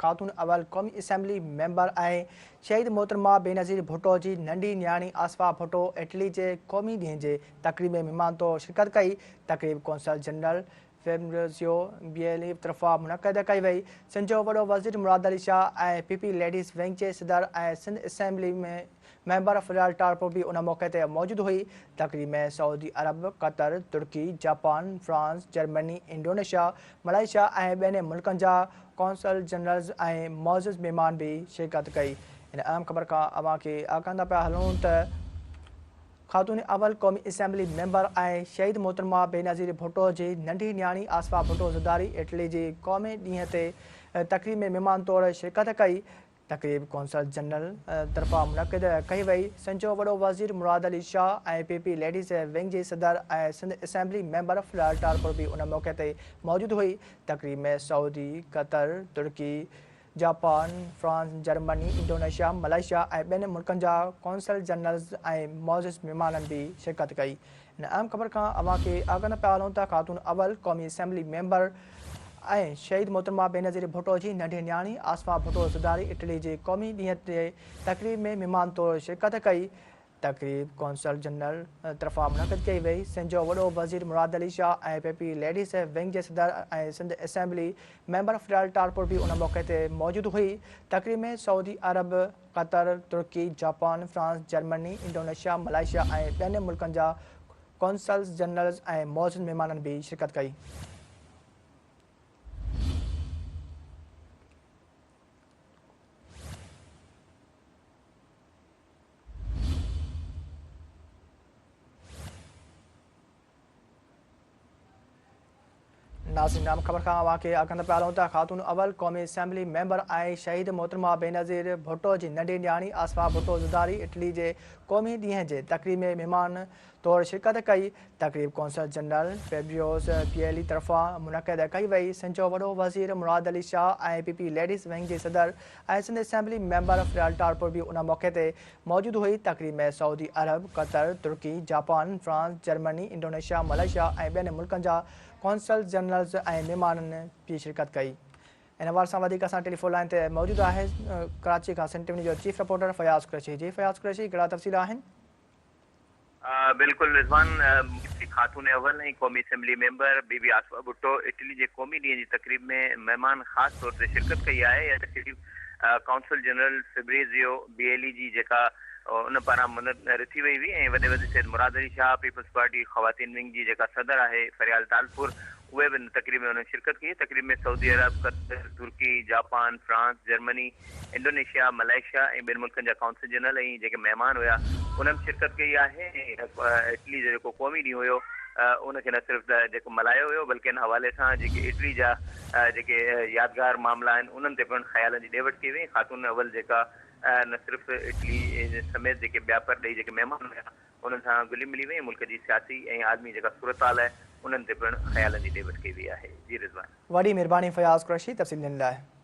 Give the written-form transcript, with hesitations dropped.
خاتون اول قومي اسيمبلي ميمبر ۽ شهيد محترمه بينظير ڀٽو جي ننڍي نياڻي آصفه ڀٽو اٽلي جي قومي ڏينهن جي تقريب ۾ مهمان طور شرڪت ڪئي. تقريب قونصل جنرل فيبرزيو بيلي طرفان منعقد ڪئي وئي. سنڌ جو وڏو وزير Murad Ali Shah ۽ P P ladies wing جي صدر ۽ سنڌ اسيمبلي ميمبر فريال ٽالپر به ان موقعي تي موجود هئي. تقريب ۾ Saudi Arab, Qatar, Turkey, Japan, France, Germany, Indonesia, Malaysia ۽ ٻين ملڪن جا قونصل جنرلز ۽ معزز مهمان به شرڪت ڪئي. ان اهم خبر کان اوهان کي آگاهه ڪندا پيا هلون ته خاتون اول قومي اسيمبلي ميمبر ۽ شهيد محترمه بينظير ڀٽو جي ننڍي نياڻي آصفه ڀٽو زرداري اٽلي جي قومي ڏينهن تي تقريب ۾ مهمان طور شرڪت ڪئي. تقريب قونصل جنرل طرفان منعقد ڪئي وئي. سنڌ جو وڏو وزير Murad Ali Shah ۽ P P ladies wing جي صدر ۽ سنڌ اسيمبلي ميمبر فريال ٽالپر به ان موقعي تي موجود هئي. تقريب ۾ Saudi, Qatar, Turkey, Japan, France, Germany, Indonesia, Malaysia ۽ ٻين ملڪن جا قونصل جنرلز ۽ معزز مهمانن به شرڪت ڪئي. هن اهم خبر کان اوهان کي آگاهه ڪندا پيا هلون ته خاتون اول قومي اسيمبلي ميمبر ۽ شهيد محترمه بينظير ڀٽو جي ننڍي نياڻي آصفه ڀٽو زرداري اٽلي جي قومي ڏينهن تي تقريب ۾ مهمان طور شرڪت ڪئي. تقريب قونصل جنرل طرفان منعقد ڪئي وئي. سنڌ جو وڏو وزير Murad Ali Shah ۽ P P ladies wing جي صدر ۽ سنڌ اسيمبلي ميمبر فريال ٽالپر به ان موقعي تي موجود هئي. تقريب ۾ Saudi Arab, Qatar, Turkey, Japan, France, Germany, Indonesia, Malaysia ۽ ٻين ملڪن جا قونصلز جنرلز ۽ معزز مهمانن به شرڪت ڪئي. ناظرين اهم خبر کان اوهان کي آگاهه ڪندا پيا هلون ته خاتون اول قومي اسيمبلي ميمبر ۽ شهيد محترمه بينظير ڀٽو جي ننڍي نياڻي آصفه ڀٽو زرداري اٽلي جي قومي ڏينهن جي تقريب ۾ مهمان طور شرڪت ڪئي. تقريب قونصل جنرل فيبريوز پيلي طرفان منعقد ڪئي وئي. سنڌ جو وڏو وزير Murad Ali Shah ۽ P P ladies wing جي صدر ۽ سنڌ اسيمبلي ميمبر فريال ٽالپر به ان موقعي تي موجود هئي. تقريب ۾ Saudi Arab, Qatar, Turkey, Japan, France, Germany, Indonesia, Malaysia ۽ ٻين ملڪن جا قونصل جنرلز ۽ مهمانن به شرڪت ڪئي. ان حوالي سان وڌيڪ اسان ٽيليفون لائين تي موجود آهي ڪراچي کان سنڌ ٽي وي جو چيف رپورٽر فياض قريشي. جي فياض قريشي ڪهڙا تفصيل آهن؟ بلڪل رضوان مفتي خاتون اول ۽ قومي اسيمبلي ميمبر بي بي آصفه ڀٽو اٽلي جي قومي ڏينهن جي تقريب ۾ مهمان خاص طور تي شرڪت ڪئي آهي. اها تقريب قونصل جنرل فبريزيو بيلي جي جيڪا ان پاران رٿي وئي هئي ۽ وڏي وزير سيد مراد علي شاهه، پيپلز پارٽي خواتين ونگ جي جيڪا صدر آهي فريال ٽالپور اهي به ان تقريب ۾ انهن شرڪت ڪئي. تقريب ۾ Saudi Arab, Qatar, Turkey, Japan, France, Germany, Indonesia, Malaysia ۽ ٻين ملڪن جا قونصل جنرل ۽ جيڪي مهمان هيا انهن به شرڪت ڪئي آهي ۽ اٽلي جو جيڪو قومي ڏينهن هيو ان کي نه صرف جيڪو ملهايو ويو بلڪه ان حوالي سان جيڪي اٽلي جا جيڪي يادگار معاملا آهن انهن تي پڻ خيالن جي ڏي وٺ ڪئي وئي ۽ خاتون اول جيڪا نه صرف اٽلي سميت جيڪي ٻيا پرڏيهي جيڪي مهمان هيا انهن سان گهلي ملي وئي ۽ ملڪ جي سياسي ۽ عالمي جيڪا صورتحال آهي انهن تي پڻ خيالن جي ڏي وٺ ڪئي وئي آهي. جي رضوان. وڏي مهرباني فياض قريشي تفصيل ڏيڻ لاء.